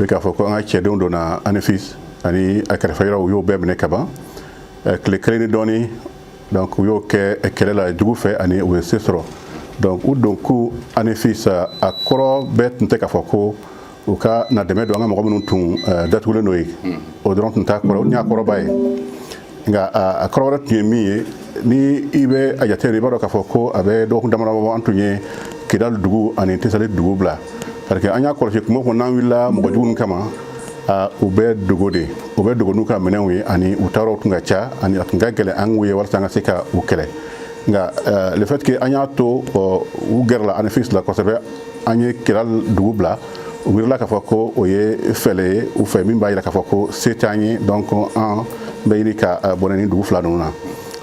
O ye k'a fɔ ko an ka cɛdenw donna Anefis ani a kɛrɛfɛ yɔrɔw, u y'o bɛɛ minɛ ka ban. Tile 1 ni dɔɔni, donc u y'o kɛ kɛlɛ la jugu fɛ ani u ye se sɔrɔ. Donc u don ko Anefis, a kɔrɔ bɛɛ tun tɛ k'a fɔ ko u ka na dɛmɛ don an ka mɔgɔ minnu tun datugulen don ye, o dɔrɔn tun t'a kɔrɔ, o y'a kɔrɔba ye. Nka a kɔrɔ wɛrɛ tun ye min ye, ni i bɛ a jate, i b'a dɔn k'a fɔ ko a bɛ dɔgɔkun damadɔ bɔ, an tun ye Kidali dugu ani Tesalit dugu bila, parce que an y'a kɔlɔsi kuma o kuma, n'an wulila mɔgɔ jugu kama, u bɛ dogo de, u bɛ dogo n'u ka minɛnw ye, ani u taayɔrɔw tun ka ca, ani a tun ka gɛlɛn an k'u ye walasa an ka se ka u kɛlɛ. Nka le fait que an y'a to u gɛrɛla Anefis la kosɛbɛ, an ye Kidali dugu bila, u wulila k'a fɔ ko o ye fɛlɛ ye u fɛ min b'a jira k'a fɔ ko se t'an ye. Donc an bɛ ɲini ka bɔnɛ ni dugu fila ninnu na.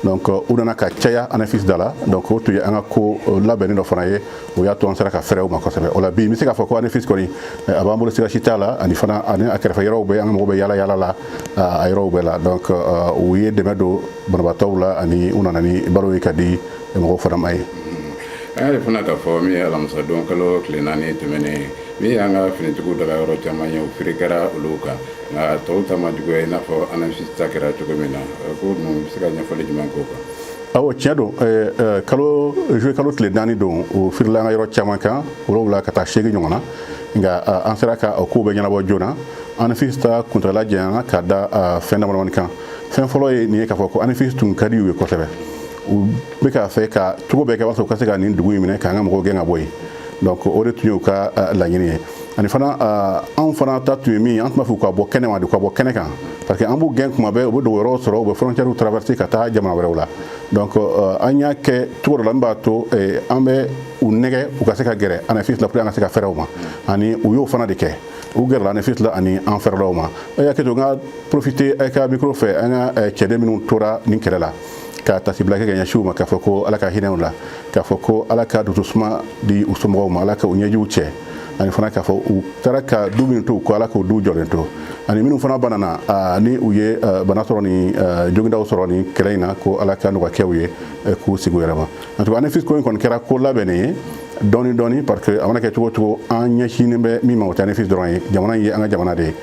Donc u nana ka caya Anefis da la. Donc o tun ye an ka ko labɛnni dɔ fana ye, o y'a to an sera ka fɛrɛ u ma kosɛbɛ. O la bi, n bɛ se k'a fɔ ko Anefis kɔni, a b'an bolo, siga si t'a la, ani fana ani a kɛrɛfɛ yɔrɔw bɛ, an ka mɔgɔw bɛ yala yala la a yɔrɔw bɛɛ la. Donc u ye dɛmɛ don banabaatɔw la, ani u nana ni balo ye ka di mɔgɔw fana ma ye. An yɛrɛ fana k'a fɔ min ye alamisa don kalo tile 4 tɛmɛnen, min y'an ka finitigiw daga yɔrɔ caman ye, o firi kɛra olu kan, nka tɔw ta ma juguya i n'a fɔ Anefis ta kɛra cogo min na. Ko ninnu bɛ se ka ɲɛfɔli jumɛn k'o kan? Awɔ, tiɲɛ don. Kalo juillet kalo tile 4 don, o firila an ka yɔrɔ caman kan, 7 ka taa 8 ɲɔgɔn na. Nka an sera ka o kow bɛɛ ɲɛnabɔ joona. Anefis ta kuntagala janyana ka da fɛn damadamani kan. Fɛn fɔlɔ ye nin ye, k'a fɔ ko Anefis tun ka di u ye kosɛbɛ. U bɛ k'a fɛ ka cogo bɛɛ kɛ walasa u ka se ka nin dugu in minɛ, k'an ka mɔgɔw gɛn ka bɔ yen. Donc o de tun y'u ka laɲini ye. Ani fana, anw fana ta tun ye min ye, an tun b'a fɛ u ka bɔ kɛnɛ ma de, u ka bɔ kɛnɛ kan, parce que an b'u gɛn kuma bɛɛ, u bɛ dogo yɔrɔw sɔrɔ, u bɛ frontière traverser ka taa jamana wɛrɛw la. Donc an y'a kɛ cogo dɔ la min b'a to an bɛ u nɛgɛ u ka se ka gɛrɛ Anefis la pour an ka se ka fɛrɛ u ma, ani u y'o fana de kɛ, u gɛrɛla Anefis la ani an fɛrɛla u ma. E y'a kɛ to, n ka profiter a ka micro fɛ, an ka cɛden minnu tora nin kɛlɛ la, ka tasibila kɛ ka ɲɛsin u ma, k'a fɔ ko Ala ka hinɛ u la, k'a fɔ ko Ala ka dususuma di u somɔgɔw ma, Ala ka u ɲɛjiw cɛ, ani fana k'a fɔ u taara ka du minnu to u kɔ, Ala k'u du jɔlen to, ani minnu fana banana ni u ye bana sɔrɔ ni jogindaw sɔrɔ ni kɛlɛ in na, ko Ala ka nɔgɔya kɛ u ye k'u sigi u yɛrɛ ma. En tout cas, Anefis ko in kɔni kɛra ko labɛnnen ye dɔɔni dɔɔni, parce que a mana kɛ cogo o cogo, an ɲɛsinnen bɛ min ma, o tɛ Anefis dɔrɔn ye. Jamana in ye an ka jamana de ye.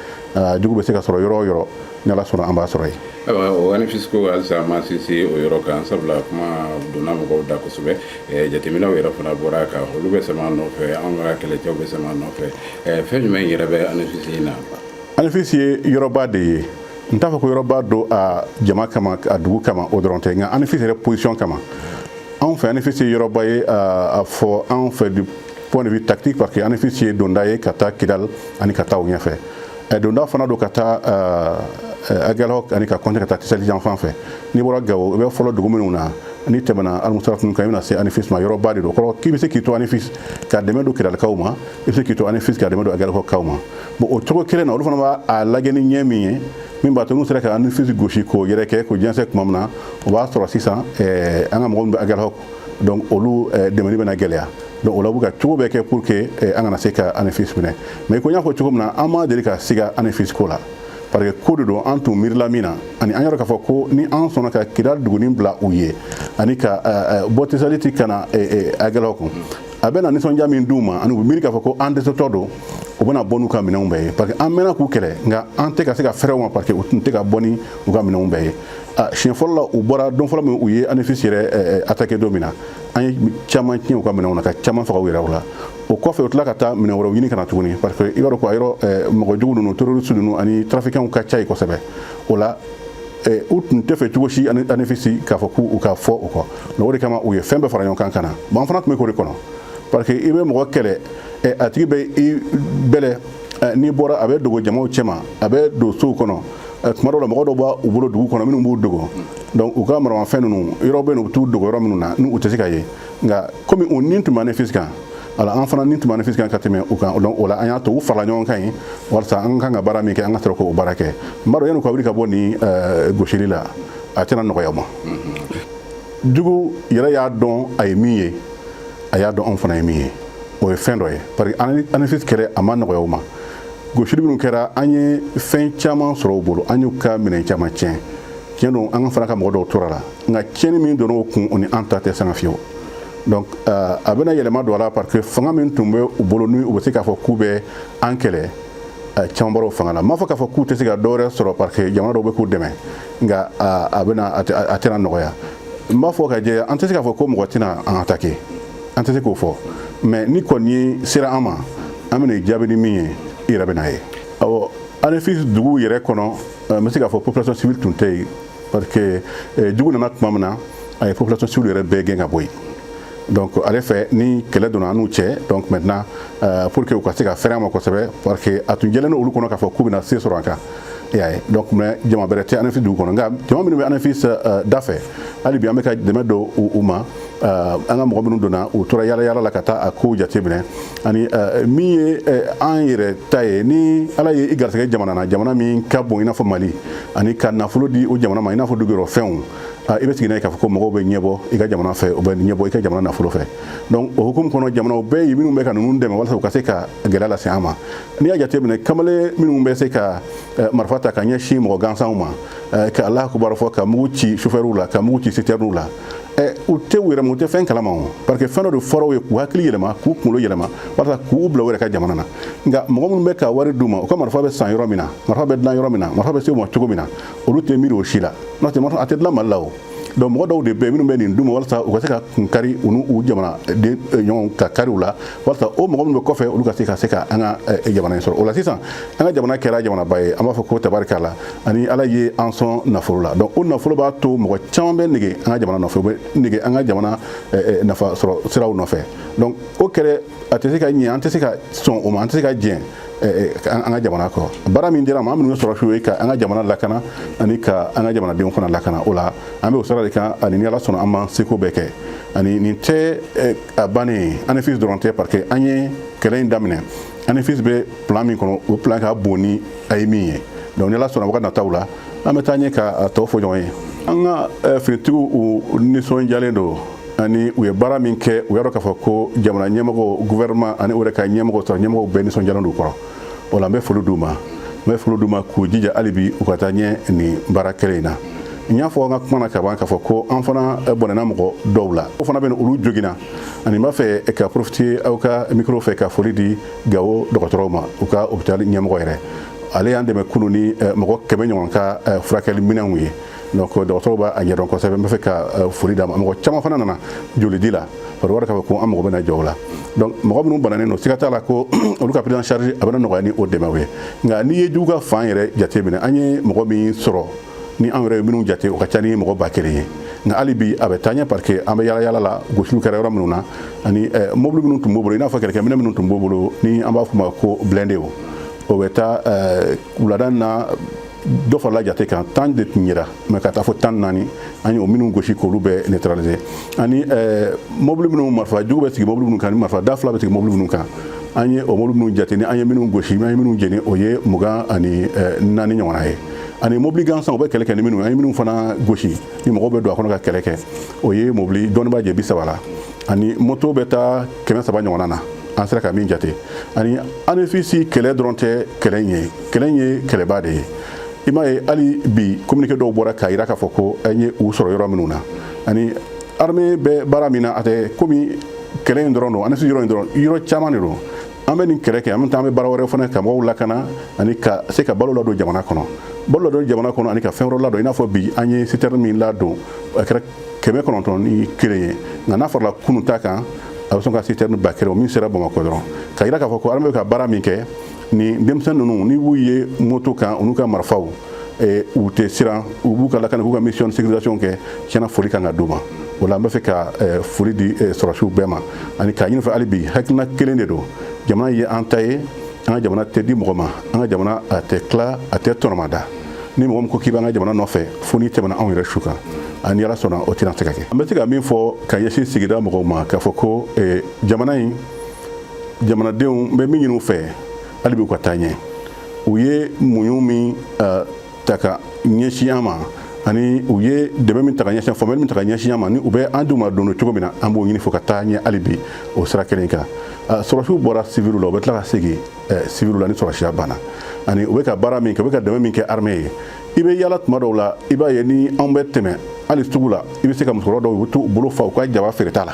Jugu bɛ se ka sɔrɔ yɔrɔ o yɔrɔ, ni Ala sɔnna, an b'a sɔrɔ yen. Ayiwa, o Anefis ko, halisa ma sinsin o yɔrɔ kan, sabula kuma donna mɔgɔw da kosɛbɛ. Jateminɛw yɛrɛ fana bɔra a kan, olu bɛ sama nɔfɛ, anw ka kɛlɛcɛw bɛ sama nɔfɛ. Fɛn jumɛn yɛrɛ bɛ Anefis in na? Anefis ye yɔrɔba de ye. N t'a fɔ ko yɔrɔba don a jama kama, a dugu kama, o dɔrɔn tɛ, nka Anefis yɛrɛ position kama anw fɛ, Anefis ye yɔrɔba ye a fɔ anw fɛ du point de vue tactique, parce que Anefis ye donda ye ka taa Kidal ani ka taa u ɲɛfɛ. Donda fana don ka taa Aguelhok ani ka continuer ka taa Tisali yan fan fɛ. N'i bɔra Gawo, i bɛ fɔlɔ dugu minnu na, n'i tɛmɛna Almusaraf ninnu kan, i bɛna se Anefis ma. Yɔrɔba de don. Kɔrɔ k'i bɛ se k'i to Anefis ka dɛmɛ don Kidalikaw ma, i bɛ se k'i to Anefis ka dɛmɛ don Aguelhokkaw ma. Bon, o cogo kelen na, olu fana b'a lajɛ ni ɲɛ min ye, min b'a to n'u sera ka Anefis gosi k'o yɛrɛ kɛ k'o jɛnsɛn tuma min na, o b'a sɔrɔ sisan an ka mɔgɔ min bɛ Aguelhok, donc olu dɛmɛni bɛna gɛlɛya. Donc o la, u bɛ ka cogo bɛɛ kɛ pour que an kana se ka Anefis minɛ. Mais ko n y'a fɔ cogo min na, an ma deli ka siga Anefis ko la, parce que ko de don an tun miirila min na, ani an yɛrɛ k'a fɔ ko ni an sɔnna ka Kidali duguni bila u ye ani ka bɔ Tesaliti ka na Aguelhok kun, a bɛ na nisɔndiya min d'u ma, ani u bɛ miiri k'a fɔ ko an dɛsɛtɔ don, u bɛna bɔ n'u ka minɛnw bɛɛ ye, parce que an mɛnna k'u kɛlɛ, nka an tɛ ka se ka fɛrɛ u ma, parce que u tun tɛ ka bɔ ni u ka minɛnw bɛɛ ye. Siɲɛ fɔlɔ la, u bɔra don fɔlɔ min u ye Anefis yɛrɛ attaqué don min na, an ye caman tiɲɛ u ka minɛnw na, ka caman faga u yɛrɛw la. O kɔfɛ, u tila ka taa minɛn wɛrɛw ɲini ka na tuguni, parce que i b'a dɔn ko a yɔrɔ mɔgɔ jugu ninnu, terroriste ninnu ani trafiquants ka ca yen kosɛbɛ. O la, u tun tɛ fɛ cogo si Anefis k'a fɔ k'u ka fɔ o kɔ. Donc o de kama, u ye fɛn bɛɛ fara ɲɔgɔn kan ka na. Bon, an fana tun bɛ k'o de kɔnɔ, parce que i bɛ mɔgɔ kɛlɛ, a tigi bɛ i bɛlɛ, n'i bɔra, a bɛ dogo jamaw cɛma, a bɛ don sow kɔnɔ. Tuma dɔw la, mɔgɔ dɔw b'u bolo dugu kɔnɔ minnu b'u dogo. Donc u ka maramafɛn ninnu, yɔrɔ bɛ yen, u bɛ t'u dogo yɔrɔ minnu na n'u tɛ se ka ye. Nka komi u ni tun bɛ Anefis kan, ala an fana ni tun bɛ Anefis kan ka tɛmɛ u kan. Donc o la, an y'a to u farala ɲɔgɔn kan yen, walasa an kan ka baara min kɛ, an ka sɔrɔ k'o baara kɛ. N b'a dɔn, yanni u ka wuli ka bɔ nin gosili la, a tɛna nɔgɔya u ma. Jugu yɛrɛ y'a dɔn a ye min ye, a y'a dɔn anw fana ye min ye, o ye fɛn dɔ ye, parce que Anefis kɛlɛ, a ma nɔgɔya u ma. Gosili minnu kɛra, an ye fɛn caman sɔrɔ u bolo, an y'u ka minɛn caman tiɲɛ. Tiɲɛ don, an fana ka mɔgɔ dɔw tora la, nka tiɲɛni min donna o kun, o ni an ta tɛ sanga fiyewu. Donc a bɛna yɛlɛma don a la, parce que fanga min tun bɛ u bolo ni u bɛ se k'a fɔ k'u bɛ an kɛlɛ, Caman bɔra o fanga la. N m'a fɔ k'a fɔ k'u tɛ se ka dɔwɛrɛ sɔrɔ, parce que jamana dɔw bɛ k'u dɛmɛ, nka a bɛna a tɛna nɔgɔya. N b'a fɔ ka jɛ, an tɛ se k'a fɔ ko mɔgɔ tɛna an attaquer, an tɛ se k'o fɔ, mais ni kɔni sera an ma, an bɛna jaabi ni min ye, i yɛrɛ bɛ n'a ye. Awɔ, Anefis dugu yɛrɛ kɔnɔ, n bɛ se k'a fɔ population civile tun tɛ yen, parce que jugu nana tuma min na, a ye population civile yɛrɛ bɛɛ gɛn ka bɔ yen. Donc ale fɛ, ni kɛlɛ donna an n'u cɛ, donc maintenant pour que u ka se ka fɛrɛ an ma kosɛbɛ, parce que a tun jɛlen don olu kɔnɔ k'a fɔ k'u bɛna se sɔrɔ an kan, i y'a ye. Donc mais jama bɛrɛ tɛ Anefis dugu kɔnɔ, nka jama minnu bɛ Anefis da fɛ, hali bi an bɛ ka dɛmɛ don u ma. An ka mɔgɔ minnu donna, u tora yala yala la ka taa a kow jateminɛ. Ani min ye an yɛrɛ ta ye, ni Ala ye i garisɛgɛ jamana na, jamana min ka bon i n'a fɔ Mali, ani ka nafolo di o jamana ma i n'a fɔ duguyɔrɔfɛnw, i bɛ sigi n'a ye k'a fɔ ko mɔgɔw bɛ ɲɛbɔ i ka jamana fɛ, u bɛ ɲɛbɔ i ka jamana nafolo fɛ. Donc o hukumu kɔnɔ, jamanaw bɛɛ ye minnu bɛ ka ninnu dɛmɛ walasa u ka se ka gɛlɛya lase an ma. N'i y'a jateminɛ, kamalen minnu bɛ se ka marifa ta ka ɲɛsin mɔgɔ gansanw ma, ka Alahu akubaru fɔ, ka mugu ci chauffeur la, ka mugu ci citerne la, u tɛ u yɛrɛ ma, u tɛ fɛn kalama o, parce que fɛn dɔ de fɔra u ye k'u hakili yɛlɛma, k'u kunkolo yɛlɛma, walasa k'u bila u yɛrɛ ka jamana na. Nka mɔgɔ minnu bɛ ka wari d'u ma, u ka marifa bɛ san yɔrɔ min na, marifa bɛ dilan yɔrɔ min na, marifa bɛ se u ma cogo min na, olu tɛ miiri o si la. N'o tɛ, a tɛ dilan Mali la o. Donc mɔgɔ dɔw de bɛ yen minnu bɛ nin d'u ma walasa u ka se ka kun kari u n'u jamana den ɲɔgɔn ka kari u la, walasa o mɔgɔ minnu bɛ kɔfɛ, olu ka se ka an ka jamana in sɔrɔ. O la sisan, an ka jamana kɛra jamanaba ye, an b'a fɔ ko tabarikala, ani Ala ye an sɔn nafolo la. Donc o nafolo b'a to mɔgɔ caman bɛ nege an ka jamana nɔfɛ, u bɛ nege an ka jamana nafa sɔrɔ siraw nɔfɛ. Donc o kɛlɛ, a tɛ se ka ɲɛ, an tɛ se ka sɔn o ma, an tɛ se ka jɛn an ka jamana kɔ. Baara min dira ma, an minnu ye sɔrɔsiw ye, ka an ka jamana lakana ani ka an ka jamanadenw fana lakana, o la an bɛ o sira de kan. Ani ni Ala sɔnna, an b'an seko bɛɛ kɛ. Ani nin tɛ a bannen ye, Anefis dɔrɔn tɛ, parce que an ye kɛlɛ in daminɛ, Anefis bɛ plan min kɔnɔ, o plan ka bon ni a ye min ye. Donc ni Ala sɔnna, wagati nataw la, an bɛ taa ɲɛ ka tɔ fɔ ɲɔgɔn ye. An ka finitigiw, u nisɔndiyalen don, ani u ye baara min kɛ, u y'a dɔn k'a fɔ ko jamana ɲɛmɔgɔ, gouvernement, ani u yɛrɛ ka ɲɛmɔgɔ, sɔrɔ ɲɛmɔgɔw bɛɛ nisɔndiyalen don u kɔrɔ. O la, n bɛ foli d'u ma, n bɛ foli d'u ma k'u jija hali bi u ka taa ɲɛ nin baara kelen in na. N y'a fɔ an ka kuma na ka ban k'a fɔ ko an fana bɔnɛna mɔgɔ dɔw la, o fana bɛ olu joginna. Ani n b'a fɛ ka profiter aw ka micro fɛ ka foli di Gawo dɔgɔtɔrɔw ma, u ka hôpital ɲɛmɔgɔ yɛrɛ. Ale y'an dɛmɛ kunun ni mɔgɔ 100 ɲɔgɔn ka furakɛli minɛnw ye. Donc dɔgɔtɔrɔw b'a ɲɛdɔn kosɛbɛ. N bɛ fɛ ka foli d'a ma. Mɔgɔ caman fana nana joli di la, parce que k'a fɔ ko an mago bɛna jɔ o la. Donc mɔgɔ minnu bananen don, siga t'a la ko olu ka prise en charge a bɛna nɔgɔya ni o dɛmɛw ye. Nka n'i ye jugu ka fan yɛrɛ jate minɛ, an ye mɔgɔ min sɔrɔ ni an yɛrɛ ye minnu jate, o ka ca ni mɔgɔ 1000 ye. Nka hali bi a bɛ taa ɲɛ, parce que an bɛ yala yala la, gosiliw kɛra yɔrɔ minnu na, ani mobili minnu tun b'u bolo, i n'a fɔ kɛlɛkɛminɛ minnu tun b'u bolo, ni an b'a fɔ o ma ko blindé, o bɛ taa wulada na, dɔ farala jate kan, 10 de tun yera, mais ka taa fɔ 14, an ye o minnu gosi k'olu bɛɛ neutraliser. Ani mobili minnu, marifa jugu bɛ sigi mobili minnu kan, ni marifa da fila bɛ sigi mobili minnu kan, an ye o mobili minnu jate, ni an ye minnu gosi, an ye minnu jeni, o ye 24 ɲɔgɔnna ye. Ani mobili gansan, u bɛ kɛlɛ kɛ ni minnu, an ye minnu fana gosi, ni mɔgɔw bɛ don a kɔnɔ ka kɛlɛ kɛ, o ye mobili dɔɔni b'a jɛ 30 la. Ani moto bɛ taa 300 ɲɔgɔnna na, an sera ka min jate. Ani Anefisi kɛlɛ dɔrɔn tɛ kɛlɛ in ye, kɛlɛ in ye kɛlɛba de ye. I m'a ye, hali bi communiqué dɔw bɔra k'a jira k'a fɔ ko an ye u sɔrɔ yɔrɔ minnu na, ani armée bɛ baara min na, a tɛ komi kɛlɛ in dɔrɔn don, Anefisi yɔrɔ in dɔrɔn, yɔrɔ caman de don. An bɛ nin kɛlɛ kɛ, en même temps an bɛ baara wɛrɛ fana ka mɔgɔw lakana, ani ka se ka balo ladon jamana kɔnɔ, balo ladon jamana kɔnɔ, ani ka fɛn wɛrɛ ladon, i n'a fɔ bi an ye citerne min ladon, a kɛra 901 ye. Nka n'a farala kunun ta kan, a bɛ sɔn ka citerne 1000, o min sera Bamakɔ dɔrɔn, ka jira k'a fɔ ko armée bɛ ka baara min kɛ. Ni denmisɛnnin ninnu, n'i b'u ye moto kan, u n'u ka marifaw, u tɛ siran, u b'u ka lakana, k'u ka mission de sécurisation kɛ. Tiɲɛna, foli kan ka d'u ma. O la, n bɛ fɛ ka foli di sɔrɔsiw bɛɛ ma, ani k'a ɲini fɛ hali bi, hakilina kelen de don. Jamana ye an ta ye, an ka jamana tɛ di mɔgɔ ma, an ka jamana a tɛ tila, a tɛ tɔnɔmada. Ni mɔgɔ min ko k'i b'an ka jamana nɔfɛ, fo n'i tɛmɛna anw yɛrɛ su kan, ani Ala sɔnna, o tɛna se ka kɛ. An bɛ se ka min fɔ ka ɲɛsin sigida mɔgɔw ma, k'a fɔ ko jamana in jamanadenw, n bɛ min ɲini u fɛ hali bi, u ka taa ɲɛ. U ye muɲu min ta ka ɲɛsin an ma, ani u ye dɛmɛ min ta ka ɲɛsin, faamuyali min ta ka ɲɛsin an ma, ni u bɛ an d'u ma don cogo min na, an b'o ɲini fo ka taa ɲɛ hali bi o sira kelen kan. Sɔrɔsiw bɔra civil la, u bɛ tila ka segin civil la ni sɔrɔsiya banna. Ani u bɛ ka baara min kɛ, u bɛ ka dɛmɛ min kɛ armée ye, i bɛ yala tuma dɔw la, i b'a ye ni anw bɛ tɛmɛ hali sugu la, i bɛ se ka musokɔrɔba dɔw, u bɛ t'u bolo fa u ka jaba feereta la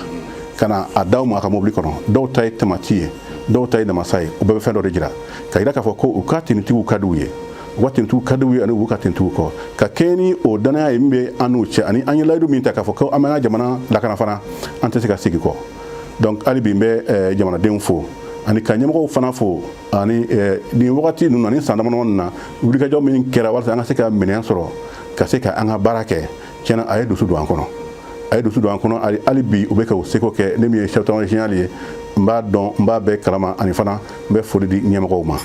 ka na a d'aw ma a ka mobili kɔnɔ. Dɔw ta ye tamati ye. Dɔw ta ye namasa ye. U bɛɛ bɛ fɛn dɔ de jira ka yira k'a fɔ ko u ka tenitigiw ka d'u ye, u ka tenitigiw ka d'u ye, ani u ka tenitigiw kɔ ka kɛɲɛ ni o danaya ye min bɛ an n'u cɛ, ani an ye layidu min ta k'a fɔ ko an b'an ka jamana lakana fana, an tɛ se ka segin kɔ. Donc hali bi n bɛ jamanadenw fo ani ka ɲɛmɔgɔw fana fo, ani nin wagati ninnu na, ni san damadama ninnu na, wulikajɔ min kɛra walasa an ka se ka minɛn sɔrɔ ka se ka an ka baara kɛ, tiɲɛna, a ye dusu don an kɔnɔ, a ye dusu don an kɔnɔ. Hali bi u bɛ ka u seko kɛ. Ne min ye chef d'état général ye, n b'a dɔn, n b'a bɛɛ kalama, ani fana n bɛ foli di ɲɛmɔgɔw ma,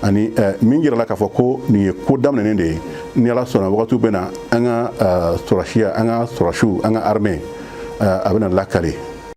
ani min yirala k'a fɔ ko nin ye ko daminɛnen de ye. Ni Ala sɔnna, wagatiw bɛ na, an ka sɔrɔsiya, an ka sɔrɔsiw, an ka armée, a bɛna lakale.